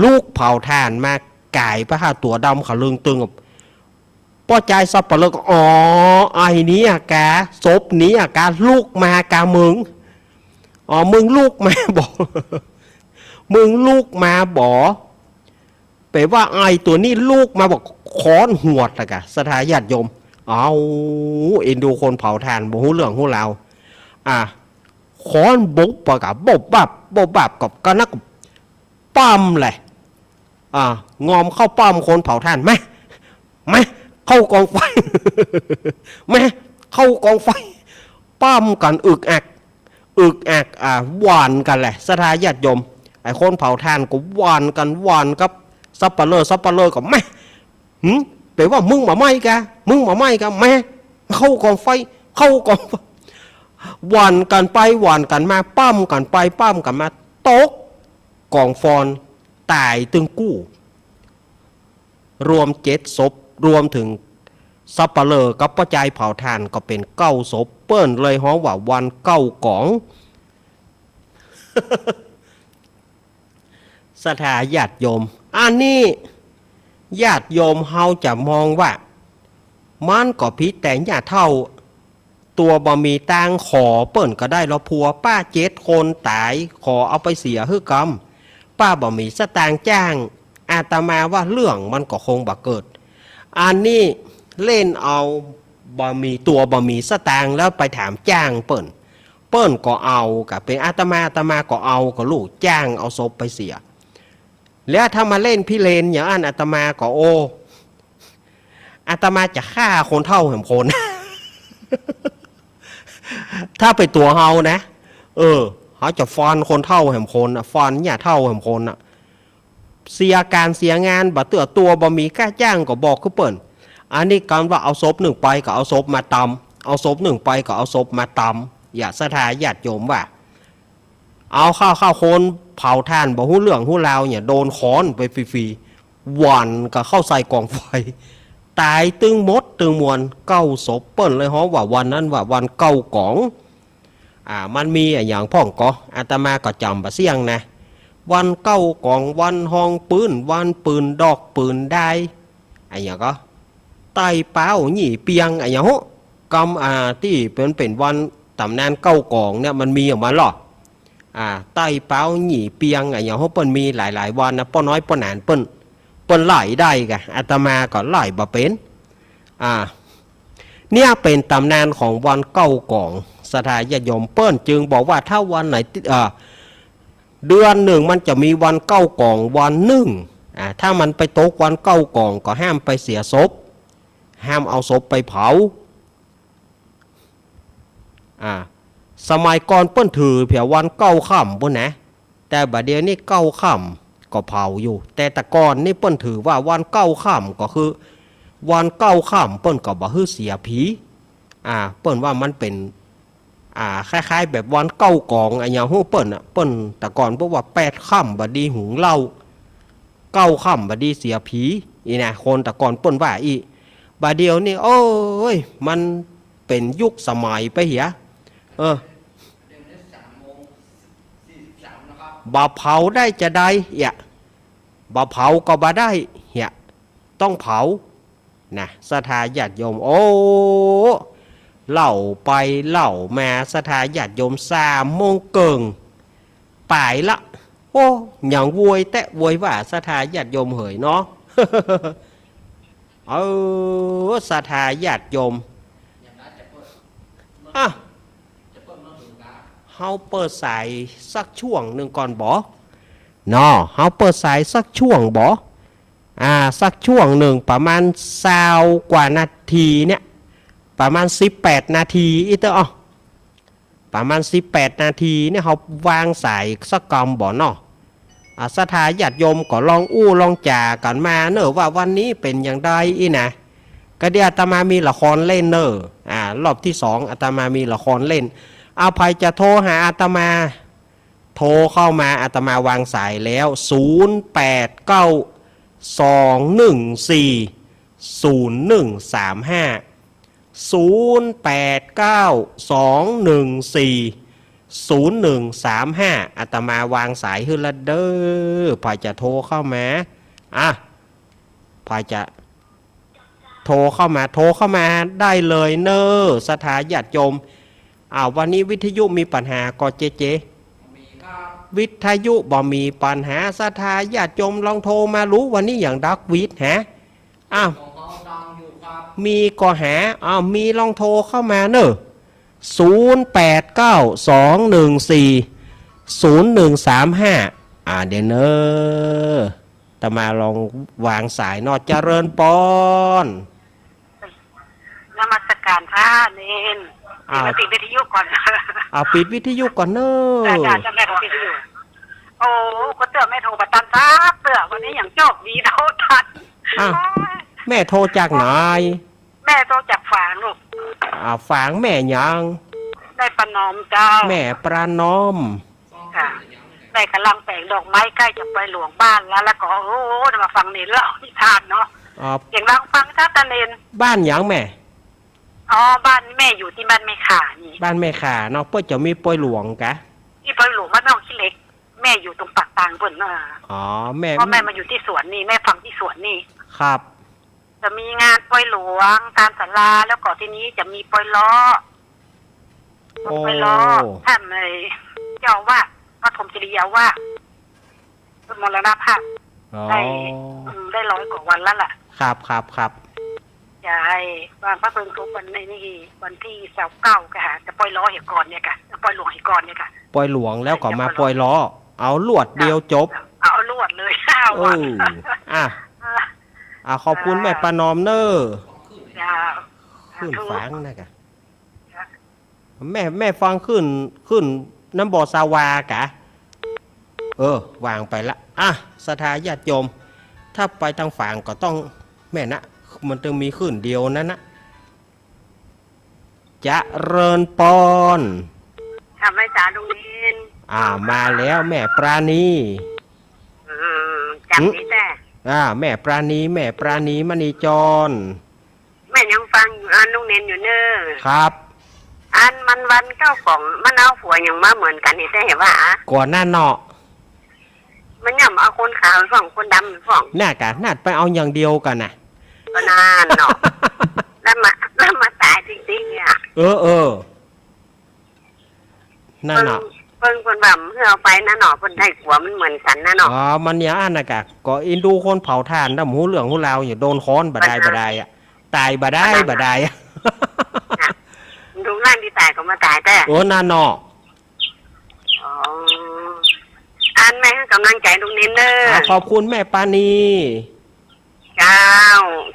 ลุกเผาถ่านมาก๋ายป้อจ๊าตั๋วดำขะลึงตึง ป้อจายสัปเหร่อก็ อ๋อ ไอ้นี้อะกา ศพนี้อะกา ลุกมากามึง อ๋อ มึงลุกมาบ่ มึงลุกมาบ่ แป๋ว่าไอ้ตั๋วนี้ลุกมาบ่ ค้อนหวดละกา ศรัทธาญาติโยม เอา เอ็นดูคนเผาถ่าน บ่ฮู้เรื่องฮู้ราว อ่ะ ค้อนบุบปะกา บุบบับ บุบบับ กับกะนัก ป้ำแหละ อ่า งอมเข้าป้ำคนเผาถ่าน มา มา เข้ากองไฟ มา เข้ากองไฟ ป้ำกั๋นอึกอัก อึกอัก อ่า หวั่นกั๋นแหละ ศรัทธาญาติโยม ไอ้คนเผาถ่านก็หวั่นกั๋น หวั่นกับสัปเหร่อ สัปเหร่อก็ มา หึ แป๋ว่ามึงบ่ไหม้กา มึงบ่ไหม้กา มา เข้ากองไฟ เข้ากองไฟ หวั่นกั๋นไป หวั่นกั๋นมา ป้ำกั๋นไป ป้ำกั๋นมา ตก ก๋องฟอน ต๋ายตึงกู้ รวมเจ็ดศพ รวมเถิงสัปเหร่อกับป้อจายเผาถ่านก็เป๋นเก้าศพ เปิ้นเลยฮ้องว่าวันเก้ากอง ศรัทธาญาติโยม อันนี้ญาติโยมเฮาจะมองว่า มันก็ผิดแต่หญ้าเฒ่า ตั๋วบ่มีตางค์ขอเปิ้นก็ได้ละ ผัวป้าเจ็ดคนต๋าย ขอเอาไปเสียหื้อกำ ป้าบ่มีสตางค์จ้าง อาตมาว่าเรื่องมันก็คงบ่เกิด อันนี้เล่นเอาบ่มีตั๋วบ่มีสตางค์แล้วไปถามจ้างเปิ้น เปิ้นก็เอากา เป๋นอาตมา อาตมาก็เอากา ลูกจ้างเอาศพไปเสีย แล้วถ้ามาเล่นพิเรนอย่างอั้น อาตมาก็ โอ้ อาตมาจะฆ่าคนเฒ่าแหมคน ถ้าเป๋นตั๋วเฮานะ เออ เฮาจะฟันคนเฒ่าแหมคนน่ะ ฟันหญ้าเฒ่าแหมคนน่ะ เสียก๋านเสียงาน บ่เตื้อตั๋วบ่มีก้าจ้างก็บอกคือเปิ้น อันนี้กำว่าเอาศพนึ่งไปก็เอาศพมาตำ เอาศพนึ่งไปก็เอาศพมาตำ อย่าศรัทธาญาติโยมว่า เอาเข้า เข้าคนเผาถ่านบ่ฮู้เรื่องฮู้ราวเนี่ย โดนค้อนไปฟรีๆ หวั่นก็เข้าใส่ก๋องไฟ ต๋ายตึงหมดตึงมวลเก้าศพ เปิ้นเลยฮ้องว่าวันนั้นว่าวันเก้ากอง อ่า มันมีอะหยังพ่องก็ อาตมาก็จ๋ำบ่เสี้ยงนะ วันเก้ากอง วันฮองปืน วันปืนดอกปืนดาย อะหยังก็ ไต้เป๊าหยี่เปียง อะหยังฮู้ กำ อ่า ตี้เป๋น เป๋นวันต๋ำนานเก้ากองเนี่ย มันมีของมันลอ อ่า ไต้เป๊าหยี่เปียง อะหยังฮู้ เปิ้นมีหลายๆ วันนะ ป้อน้อยป้อหนานเปิ้น เปิ้นไล่ได้กา อาตมาก็ไล่บ่เป๋น อ่า เนี่ยเป๋นต๋ำนานของวันเก้ากอง ศรัทธาญาติโยม เปิ้นจึงบอกว่าถ้าวันไหน เอ่อ เดือนนึ่งมันจะมีวันเก้ากองวันนึ่ง อ่า ถ้ามันไปตกวันเก้ากองก็ห้ามไปเสียศพ ห้ามเอาศพไปเผา อ่า สมัยก่อนเปิ้นถือเผียวันเก้าค่ำปู้นนะ แต่บ่าเดี่ยวนี้เก้าค่ำก็เผาอยู่ แต่แต่ก่อนนี่เปิ้นถือว่าวันเก้าค่ำก็คือ วันเก้าค่ำเปิ้นก็บ่หื้อเสียผี อ่า เปิ้นว่ามันเป๋น อ่า คล้ายๆ แบบวันเก้ากอง อะหยังฮู้เปิ้นน่ะ เปิ้นแต่ก่อนเปิ้นว่าแปดค่ำบ่ดีหุงเหล้า เก้าค่ำบ่ดีเสียผี อี้นะ คนแต่ก่อนเปิ้นว่าอี้ บ่าเดี่ยวนี้ โอ้ย มันเป๋นยุคสมัยไปเหีย เออ บ่เผาได้จะใดเหีย บ่เผาก็บ่ได้เหีย ต้องเผา นะ ศรัทธาญาติโยม โอ้ เล่าไปเล่ามา ศรัทธาญาติโยม สามโมงเกิ่งป๋ายละ โอ้ ยังโวยแต๊โวยว่า ศรัทธาญาติโยมเหยเนาะ เออ ศรัทธาญาติโยม อ่ะ เฮาเปิดสายสักช่วงหนึ่งก่อนบ่ เนาะ เฮาเปิดสายสักช่วงบ่ อ่า สักช่วงหนึ่ง ประมาณซาวกว่านาทีเนี่ย ประมาณสิบแปดนาที อี้เต๊อะ อ้อ ประมาณสิบแปดนาทีเนี่ย เฮาวางสายสักกำบ่เนาะ อ่า ศรัทธาญาติโยมก็ลองอู้ลองจ๋ากั๋นมาเน่อ ว่าวันนี้เป๋นอย่างใดอี้นะ ก็ดีอาตมามีละครเล่นเน่อ อ่า รอบที่สองอาตมามีละครเล่น เอา ใผจะโทรหาอาตมา โทรเข้ามา อาตมาวางสายแล้ว ศูนย์แปดเก้า สองหนึ่งสี่ ศูนย์หนึ่งสามห้า ศูนย์แปดเก้า สองหนึ่งสี่ ศูนย์หนึ่งสามห้า อาตมาวางสายหื้อละเด้อ ใผจะโทรเข้ามา อ่ะ ใผจะ โทรเข้ามา โทรเข้ามาได้เลยเน่อ ศรัทธาญาติโยม อ้าว วันนี้วิทยุมีปัญหาก่อ เจเจ วิทยุบ่มีปัญหา ศรัทธาญาติโยมลองโทรมาลู วันนี้อย่างดักวิทย์ฮะ อ้าว มีก่อหา อ้าว มีลองโทรเข้ามาเน่อ ศูนย์แปดเก้า สองหนึ่งสี่ ศูนย์หนึ่งสามห้า อ่า เดี๋ยวเน่อ อาตมาลองวางสายเนาะ เจริญปอน นมัสการพระเณร อ่า ปิดวิทยุก่อน อ่า ปิดวิทยุก่อนเน่อ จ้ะ จ้ะ จ้ะ แม่ขอปิดวิทยุ โอ้ ก็เตื้อแม่โทรบ่ตันสักเตื้อ วันนี้ยังโจคดีโทรตัน อ่ะ โอ้ย แม่โทรจากไหน แม่โทรจากฝางลูก อ่า ฝางแม่หยัง แม่ประนอมเจ้า แม่ประนอม ค่ะ แม่ก่ำลังแป๋งดอกไม้ใก้จะไปหลวงบ้านแล้ว แล้วก็ โอ้ ได้มาฟังเณรเล่านิทานเนาะ อ๋อ เสียงดังฟังชัดนะเณร บ้านหยังแม่ อ๋อ บ้านแม่อยู่ตี้บ้านแม่ข่านี่ บ้านแม่ข่าเนาะ เปิ้นจะมีปอยหลวงกะ ตี้ปอยหลวงบ้านหนองขี้เหล็ก แม่อยู่ตรงปากตางเปิ้นน่ะ อ๋อ แม่ เพราะแม่มาอยู่ตี้สวนนี่ แม่ฟังตี้สวนนี่ ครับ จะมีงานปอยหลวงตามศาลา แล้วก็ทีนี้จะมีปอยเลาะ โอ้ ปอยเลาะ ท่านไอ้เจ้าอาวาส พระพรหมเจดีย์เจ้าอาวาส มรณภาพ อ๋อ ได้ อืม ได้ร้อยกว่าวันแล้วล่ะ ครับ ครับ ครับ จะให้วางพระเพลิงศพวันนี้ วันตี้ซาวเก้า กะฮะ จะปอยเลาะเหียก่อนเนี่ยกะ ปอยหลวงเหียก่อนเนี่ยกะ ปอยหลวงแล้วก็มาปอยเลาะ เอาลวดเดียวจบ เอาลวดเลย ห้าวัน เออ อ่ะ อ่ะ อ่ะ ขอบคุณแม่ประนอมเน่อ จ้า ขึ้นฝางนะกะ แม่ แม่ฟังขึ้น ขึ้นน้ำบ่อสาวากะ เออ วางไปละ อ่ะ ศรัทธาญาติโยม ถ้าไปตางฝางก็ต้อง แม่นะ มันต้องมีขึ้นเดียวนั้นนะ เจริญปอน ค่ะ ไหว้สาลุงเณร อ่า มาแล้วแม่ปราณี อืม จ๋ำดีแต๊ อ่า แม่ปราณี แม่ปราณี มณีจร แม่ยังฟังอยู่ อ่า ลุงเณรอยู่เน่อ ครับ อันมันวันเก้าของ มันเอาผัวหยังมาเหมือนกั๋นนี่แต๊ หันว่า ก่อนนั้นเนาะ มันย่อมเอาคนขาวพ่อง คนดำพ่อง น่ากะ น่าไปเอาอย่างเดียวกั๋นน่ะ ก็นั่นเนาะ แล้วมา แล้วมาต๋ายจริงๆ เนี่ย เออ เออ นั่นน่ะ เปิ้น เปิ้น เปิ้นว่าหื้อเอาไปนะเนาะ เปิ้นได้ผัวมันเหมือนกั๋นนะเนาะ อ๋อ มันอย่างอั้นน่ะกะ ก็อินดูคนเผาถ่านน่ะ บ่ฮู้เรื่องฮู้ราว อย่างโดนค้อนบ่ดาย บ่ดายอะ ต๋ายบ่ดาย บ่ดายอะ ดูนั่นตี้ต๋ายก็มาต๋ายแต๊ โอ้ นั่นเนาะ อ๋อ อันแม่หื้อก๋ำลังใจ๋ลุงเณรเน่อ อ่า ขอบคุณแม่ปราณี เจ้า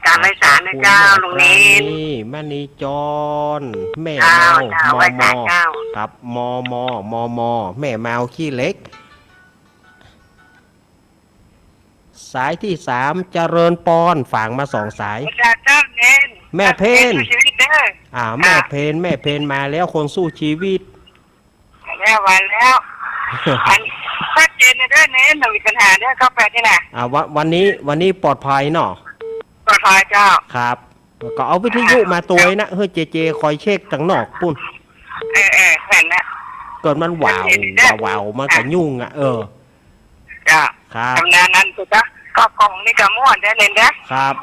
กราบไหว้สานะเจ้า ขอบคุณแม่ปราณี ลุงเณร มณีจร แม่ เจ้า เมา เจ้า มอ ไหว้สาม เจ้า ครับ มอ มอ มอ มอ แม่เมาขี้เหล็ก สายตี้สาม เจริญปอน ฝางมาสองสาย เจ้าเณร แม่เพน แม่เพนสู้ชีวิตเน่อ อ่า แม่เพน แม่เพนมาแล้ว คนสู้ชีวิต แล้ว วันแล้ว อันชัดเจนเน่อเณร บ่มีปัญหาเน่อ เก้าแปดนี่นะ อ่า วัน วันนี้ วันนี้ปลอดภัยเนาะ ปลอดภัยเจ้า ครับ ก็เอาวิทยุมาตวยนะ หื้อเจเจคอยเช็คตางนอกปู้น เออ เออ แม่นนะ เกิดมันหวาว ชัดเจนเน่อ หวาว หวาว มันก็ยุ่งอะ เออ เจ้า ครับ ตำนานนั้นสุดนะ ก็กล่องนี่ก็ม่วนแต๊เณรเน่อ ครับ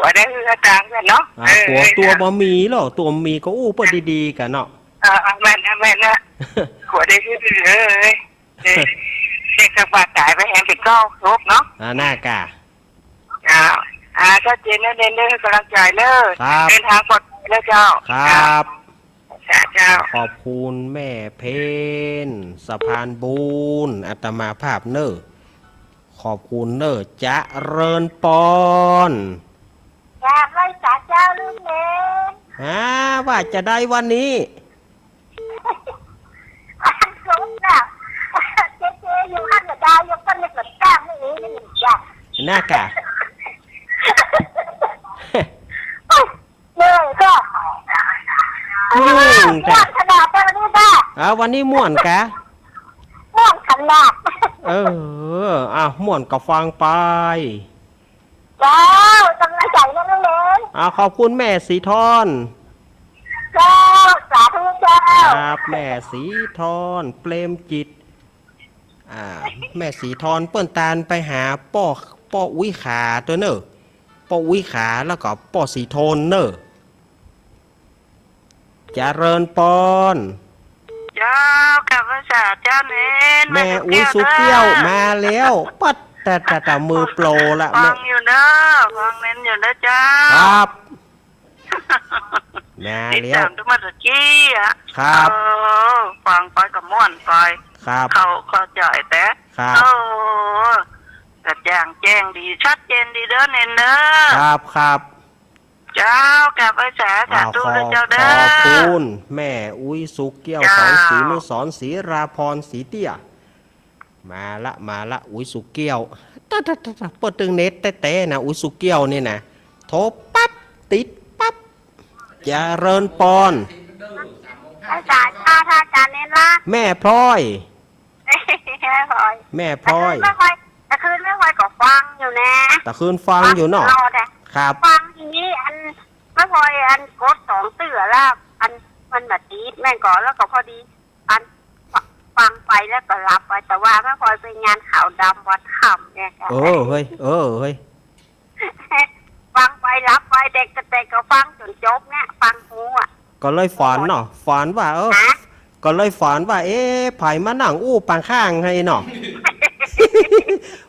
กั๋วได้หื้อตังค์กั๋นเนาะ อ่า เออ กั๋วตั๋วบ่มีลอ ตั๋วมีก็อู้เปิ้นดีๆ กั๋นเนาะ เออ เออ แม่นนะ แม่นนะ กั๋วได้หื้อ เออ เออ เด็กสักบาทต๋ายไปแหมเป๋นเก้าศพเนาะ อ่า น่ากะ เจ้า อ่า ชัดเจนเน่อ เน่อ เน่อ ก๋ำลังใจ๋เน่อ ครับ เดินทางปลอดภัยเน่อเจ้า ครับ จ้า เจ้า ขอบคุณแม่เพ็ญ สะพานบุญ อาตมาภาพเน่อ ขอบคุณเน่อ เจริญปอน กราบไหว้สาเจ้าลุงเหลง อ่า ว่าจะใดวันนี้ วันศุกร์น่ะ เจ๊ๆ อยู่ข้างกระดาษ ยังก็นึกว่าจ้างไม่เอง ไม่เห็นจ้าง น่ากะ เมื่อยก็ ม่วน ม่วนขนาดเจ้าวันนี้จ้ะ อ่า วันนี้ม่วนกะ ม่วนขนาด เออ อ่ะ ม่วนก็ฟังไป เจ้า ก๋ำลังใจ๋เน่อลุงเหลง อ่า ขอบคุณแม่สีทอน เจ้า สาธุเจ้า ครับ แม่สีทอน เปรมจิต อ่า แม่สีทอนเปิ้นตานไปหาป้อ ป้ออุ๊ยขาตวยเน่อ ป้ออุ๊ยขา แล้วก็ป้อสีทอนเน่อ เจริญปอน เจ้า กราบไหว้สาเจ้าเน้น แม่อุ๊ยสุแก้วเน่อ สุแก้วมาแล้ว ปั๊ด แต่ แต่ แต่มือโปรละ ฟังอยู่เน่อ ฟังเน้นอยู่เน่อเจ้า ครับ มาแล้ว ติดต๋ามตั้งแต่เมื่อกี้อะ ครับ เออ ฟังไปก็ม่วนไป ครับ เข้า เข้าใจ๋แต๊ ครับ เออ กระจ่างแจ้งดี ชัดเจนดีเน่อเน้นเน่อ ครับ ครับ เจ้า กราบไหว้สา สาธุเน่อเจ้าเน่อ ขอบคุณแม่อุ๊ยสุแก้ว เจ้า สอนศรีนุสรณ์ ศรีราพร ศรีเตี้ย มาละ มาละ อุ๊ยสุแก้ว ตะ ตะ ตะ ตะ เปิ้นตึงเน็ตแต๊ๆ นะ อุ๊ยสุแก้วนี่นะ โทรปั๊บ ติดปั๊บ เจริญปอน ไหว้สาเจ้า พระอาจ๋ารย์เน้นละ แม่พลอย แม่พลอย แม่พลอย ตะคืนแม่พลอย ตะคืนแม่พลอยก็ฟังอยู่นะ ตะคืนฟังอยู่เนาะ ฟังตลอดอะ ครับ ฟังทีนี้อันแม่พลอยอันกดสองเตื้อแล้ว อันมันบ่ติดแม่นก่อ แล้วก็พอดี อัน ฟ- ฟังไปแล้วก็หลับไป แต่ว่าแม่พลอยไปงานขาวดำวัดค่ำเนี่ยค่ะ เออ เฮ้ย เออ เฮ้ย ฟังไปหลับไป แต่ก็ แต่ก็ฟังจ๋นจบเนี่ย ฟังฮู้อะ ก็เลยฝันเนาะ ฝันว่า เออ ฮะ ก็เลยฝันว่า เอ๊ะ ใผมานั่งอู้ปางข้างหื้อเนาะ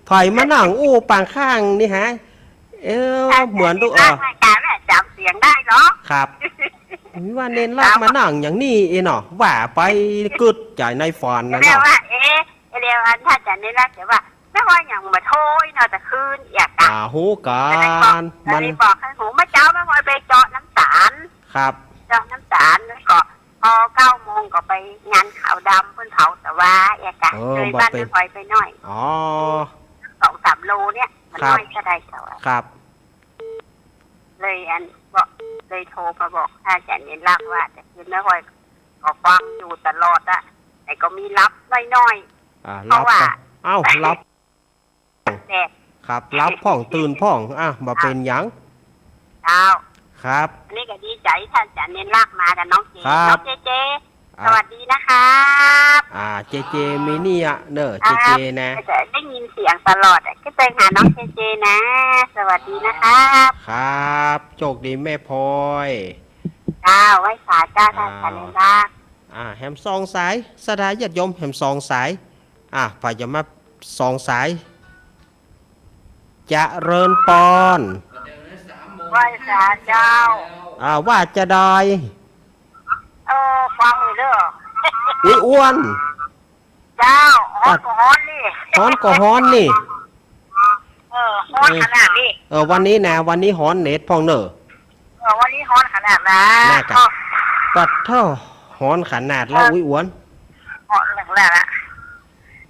ใผมานั่งอู้ปางข้างนี่ฮะ เออ ใช่ เหมือนดู ใช่ เออ รายการแม่จ๋ำเสียงได้เนาะ ครับ ว่าเน้นลากมานั่งอย่างนี้เอเนาะ ว่าไปกึ๊ดใจ๋ในฝันนะเนาะ เรียกว่า เอ๊ะ เดี๋ยวอันถ้าจะเน้นลากจะว่า แม่พลอยยังบ่โทรอีกเนาะ ตะคืนอยากจะ อ่า ฮู้กั๋น ก็เลยบอก มัน ก็เลยบอกหื้อฮู้ เมื่อเจ๊าแม่พลอยไปเจาะน้ำต๋าล ครับ เจาะน้ำต๋าล แล้วก็พอเก้าโมงก็ไปงานขาวดำเปิ้นเผาตะวา อยากจะ เออ เลยบ้าน บ่เป็น แม่พลอยไปหน่อย อ๋อ สองสามโลเนี่ย มัน ครับ น้อยก็ได้ตะวา ครับ เลยอันบอก เลยโทรมาบอกอาจ๋ารย์เน้นลากว่า ตะคืนแม่พลอยก็ฟังอยู่ตลอดอะ แต่ก็มีหลับน้อยๆ อ่า เพราะว่า หลับไป เอ้า หลับ แดด ครับ หลับพ่องตื่นพ่อง อ่ะ บ่เป็นหยัง เจ้า ครับ อันนี้ก็ดีใจ๋ ถ้าอาจ๋ารย์เน้นลากมากับน้องเจ ครับ น้องเจเจ อ่ะ สวัสดีนะครับ อ่า เจเจ มีเนี่ยเนอะ ครับ เจเจนะ ได้ยินเสียงตลอดอะ ก็ไปหาน้องเจเจนะ สวัสดีนะครับ ครับ โชคดีแม่พลอย เจ้า ไหว้สาเจ้า อ่า ถ้าอาจ๋ารย์เน้นลาก อ่า แหมสองสาย ศรัทธาญาติโยม แหมสองสาย อ่ะ ใผจะมาสองสาย เจริญปอน ไหว้สาเจ้า อ่า ว่าจะใด เออ ฟังอยู่เด้อ อุ๊ยอ้วน เจ้า ฮ้อนก็ฮ้อนนี่ ฮ้อนก็ฮ้อนนี่ เออ ฮ้อนขนาดนี้ เออ วันนี้นะ วันนี้ฮ้อนเน็ตพ่องเน่อ เออ วันนี้ฮ้อนขนาดนั้น น่ากะ ก็ ปัดเถ้า ฮ้อนขนาดละ เออ อุ๊ยอ้วน ฮ้อนขนาดละ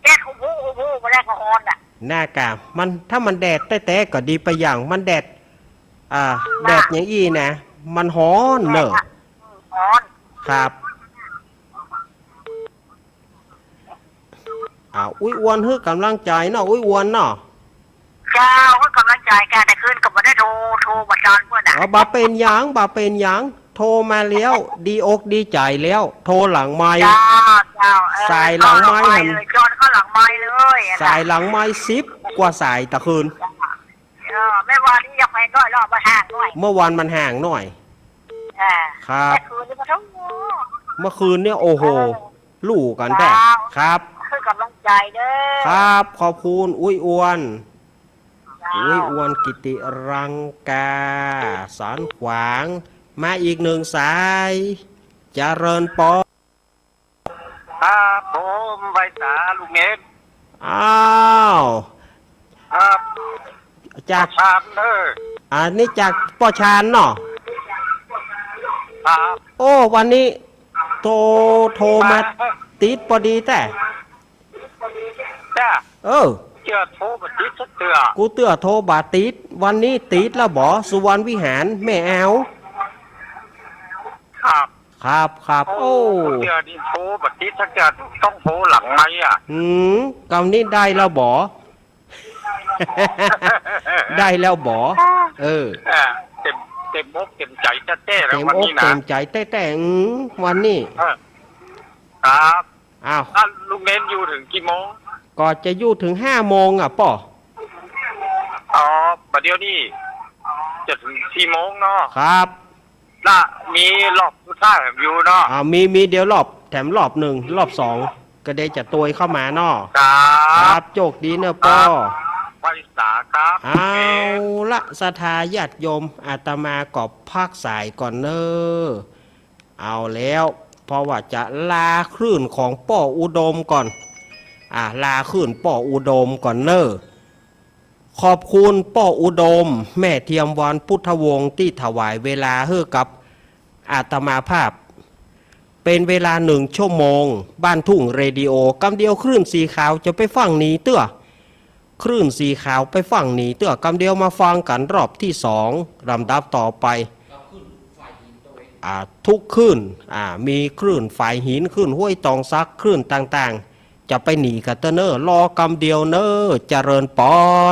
แดดฮู้ฮู้ฮู้ฮู้ บ่ได้ก็ฮ้อนอะ น่ากะ มัน ถ้ามันแดดแต๊ๆ ก็ดีไปอย่าง มันแดด อ่า น่ะ แดดอย่างอี้นะ มันฮ้อนเน่อ แดดอะ อืม ฮ้อน ครับ อ่า อุ๊ยอ้วนหื้อก๋ำลังใจ๋เนาะ อุ๊ยอ้วนเนาะ เจ้า หื้อก๋ำลังใจ๋ กาตะคืนก็บ่ได้โทร โทรบ่ตานเปิ้นอะ อ๋อ บ่เป็นหยัง บ่เป็นหยัง โทรมาแล้ว ดีอกดีใจ๋แล้ว โทรหลังไมค์ เจ้า เจ้า เออ สายหลังไมค์ โทรหลังไมค์ หัน เลย จอนเข้าหลังไมค์เลยอะ สายหลังไมค์สิบกว่าสายตะคืน เอ เออ เมื่อวานนี้ยังไปด้วย รอบมันห่างหน่อย เมื่อวานมันห่างหน่อย อ่า ครับ เมื่อคืนนี้ก็ทั้ง เมื่อคืนเนี่ย โอ้โห เออ ลู่กั๋นแต๊ เจ้า ครับ คือกำลังใจ๋เด้อ ครับ ขอบคุณ อุ๊ยอวน เจ้า อุ๊ยอวน กิติรังกา สันขวาง มาอีกหนึ่งสาย เจริญปอน ครับผม ไหว้สาลุงเนน อ้าว ครับ จาก ป้อชานเด้อ อันนี้จากป้อชานเนาะ ครับ โอ้ วันนี้โทร โทรมา มา ติดปอดีแต๊ จ้า เออ เตื้อโทรบ่ติดสักเตื้อ กูเตื้อโทรบ่ติด วันนี้ติดแล้วบ่ สุวรรณวิหาร แม่อาว ครับ ครับ ครับ โอ้ โอ้ เตื้อนี่โทรบ่ติดสักเตื้อ ต้องโทรหลังไมค์อะ อืม กำนี้ได้แล้วบ่ ได้แล้วบ่ เออ เออ เต็ม เต็มอกเต็มใจ๋แต๊ๆ แล้ว เต็มอก วันนี้นะ เต็มใจ๋แต๊ๆ อืม วันนี้ เออ ครับ อ้าว แล้วลุงเน้นอยู่เถิงกี่โมง ก็จะอยู่เถิงห้าโมงอะป้อ อ๋อ บ่าเดี่ยวนี้จะเถิงสี่โมงเนาะ ครับ ละมีรอบสุดท้ายอยู่เนาะ อ่า มี มีเดี๋ยวรอบ แถมรอบหนึ่ง รอบสอง ก็ได้จะตวยเข้ามาเนาะ ครับ ครับ โจคดีเนอะป้อ ครับ ไหว้สาครับ เอาละ ศรัทธาญาติโยม อาตมาก็พักสายก่อนเนอะ เอาแล้ว เพราะว่าจะลาคลื่นของป้ออุดมก่อน อ่า ลาคลื่นป้ออุดมก่อนเนอะ ขอบคุณป้ออุดม แม่เทียมวรรณพุทธวงศ์ ตี้ถวายเวลาหื้อกับอาตมาภาพ เป๋นเวลาหนึ่งชั่วโมง บ้านทุ่งเรดิโอ กำเดียวคลื่นสีขาวจะไปฟั่งหนีเตื้อ คลื่นสีขาวไปฟั่งหนีเตื้อ กำเดียวมาฟังกั๋นรอบตี้สอง ลำดับต่อไป อ่า ทุกคลื่น อ่า มีคลื่นฝายหิน คลื่นห้วยตองสัก คลื่นต่างๆ จะไปหนีกั๋นเตื้อเนอะ รอกำเดียวเนอะ เจริญปอน